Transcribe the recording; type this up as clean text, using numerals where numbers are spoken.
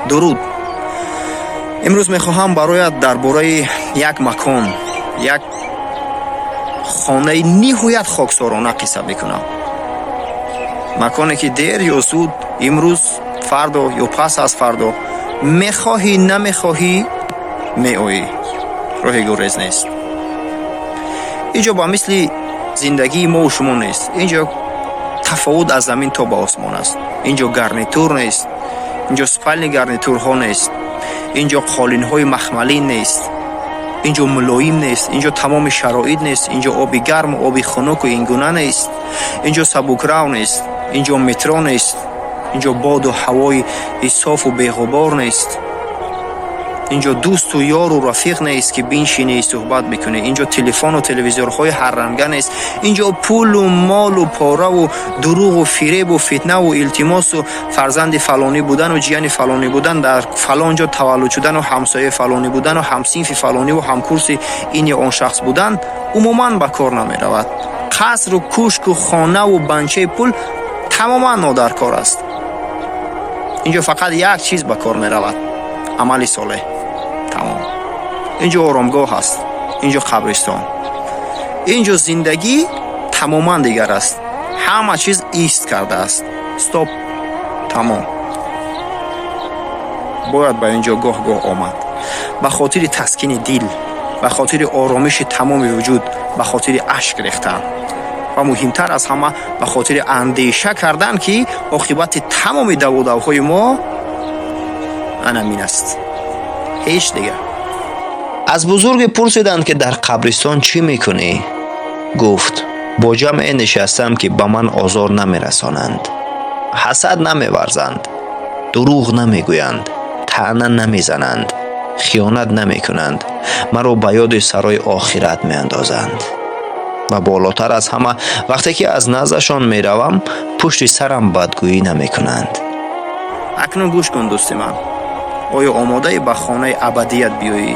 Дуруд. Имрӯз мехоҳам бароят дар бораи як макон, як хонаи ниҳоят хоксорона қисса бикунам. Маконе, ки дер ё зуд, имрӯз, фардо ё пас аз фардо, мехоҳӣ, намехоҳӣ, меоӣ. Роҳи гурез нест. Инҷо ба мисли зиндагии мову шумо нест. Инҷо тафовут аз замин то ба осмон аст. Инҷо гарнитур нест, инҷо спальный гарнитурҳо нест, инҷо қолинҳои махмалин нест, инҷо мулоим нест, инҷо тамоми шароит нест, инҷо оби гарму оби хунуку ин гуна нест, инҷо сабукрав нест, инҷо метро нест, инҷо боду ҳавои софу беғубор нест, инҷо дӯсту ёру рафиқ нест, ки биншинӣ, суҳбат бикунӣ, инҷо телефону телевизорҳои ҳарранга нест, инҷо пулу молу пораву дурӯғу фиребу фитнаву илтимосу фарзанди фалонӣ будану ҷияни фалонӣ будан, дар фалон ҷо таваллуд шудану ҳамсояи фалонӣ будану ҳамсинфи фалониву ҳамкурси ин ё он шахс будан умуман ба кор намеравад. Қасру кӯшку хонаву банчаи пул тамоман нодаркор аст. Инҷо фақат як чиз ба кор меравад: амали солеҳ. Тамом. Инҷо оромгоҳ аст, инҷо қабристон. Инҷо зиндагӣ тамоман дигар аст. Ҳама чиз ист кардааст. Стоп, тамом. Бояд ба инҷо гоҳ гоҳ омад ба хотири таскини дил, ба хотири оромиши тамоми вуҷуд, ба хотири ашк рехтан ва муҳимтар аз ҳама, ба хотири андеша кардан, ки оқибати тамоми давудавҳои мо анамин аст, ҳеҷ дигар. Аз бузурге пурсиданд, ки дар қабристон чӣ мекунӣ? Гуфт: бо ҷамъе нишастам, ки ба ман озор намерасонанд, ҳасад намеварзанд, дурӯғ намегӯянд, таъна намезананд, хиёнат намекунанд, маро ба ёди сарои охират меандозанд ва болотар аз ҳама, вақте ки аз наздашон меравам, пушти сарам бадгӯӣ намекунанд. Акнун гӯш кун, дӯсти ман. Оё омодаӣ ба хонаи абадият биёӣ?